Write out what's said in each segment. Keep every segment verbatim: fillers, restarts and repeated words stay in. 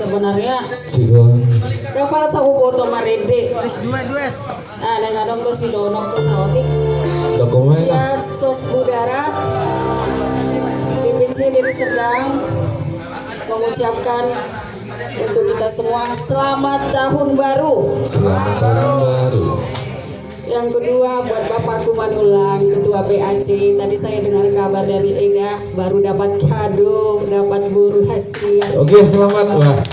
Sebenarnya, Cigon. Dapal sa uboto marende. Ah, nang adong do sidonok tu saotik. Dokumen. Sian Sosbudara, D P C Deli Serdang, mengucapkan untuk kita semua, selamat tahun baru. Selamat tahun baru. Yang kedua, buat Bapakku Manullang, Ketua P A C. Tadi saya dengar kabar dari Eda, baru dapat kado, dapat boru hasian. Oke, selamat, Mas.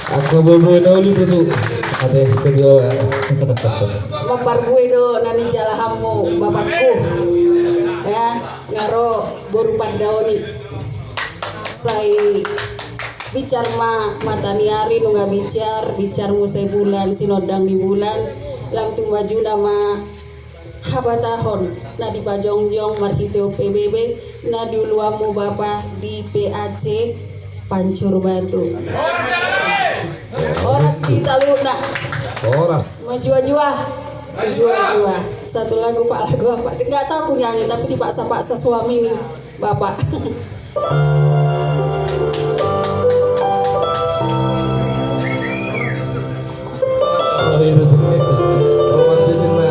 Angka boru na uli tutu. Ate, kedua. Maparbue do na nijalahanmu, Bapakku. Ya, nga ro boru pandaoni. Sai bicar ma mata ni ari, nunga bicar, bicar muse bulan, sinondang ni bulan, lam tu majuna ma habatahon na dipajongjong marhite P B B na di uluanmu Bapa di P A C Pancur Batu. Horas di taluna. Horas. Majuah-juah. Majuah-juah. Satu lagu, Pak, lagu apa? Nggak tahu aku nyanyi, tapi dipaksa-paksa suami nih. Bapak. Romantis ini.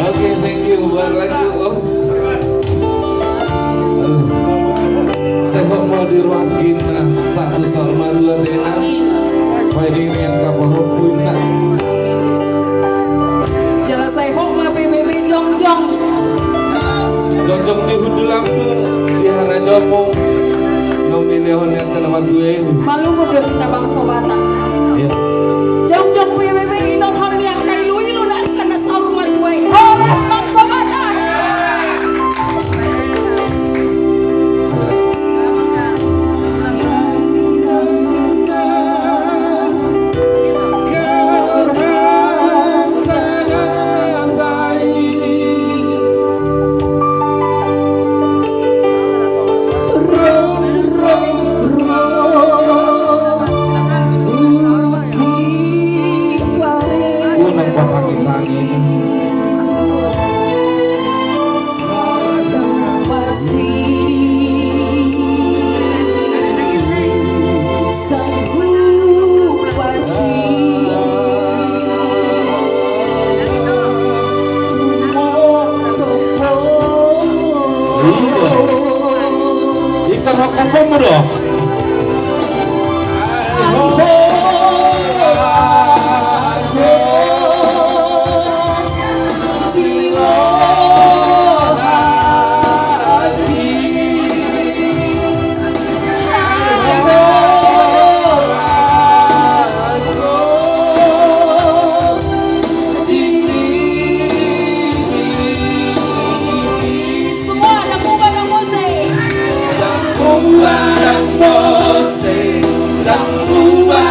Oke, thank you buat lagu, Om. Sai hot ma di ruang gina, satu sama dua tena. Amin. Baik, ini yang kapal hopun, nah. Jala sai hot ma P B B jongjong. Jongjong di hundulanmu, di harajaonmu. Naung dilehon ni angka na martua i. Malungun do hita bangso Batak. Iya. Jongjong P B B, inorhon ni angka iluilu na angka na saur matua i. Horas bangso Batak. Ingkon rohangmu do. Semua, ndang muba, ndang mose. Ndang muba, ndang mose, ndang muba,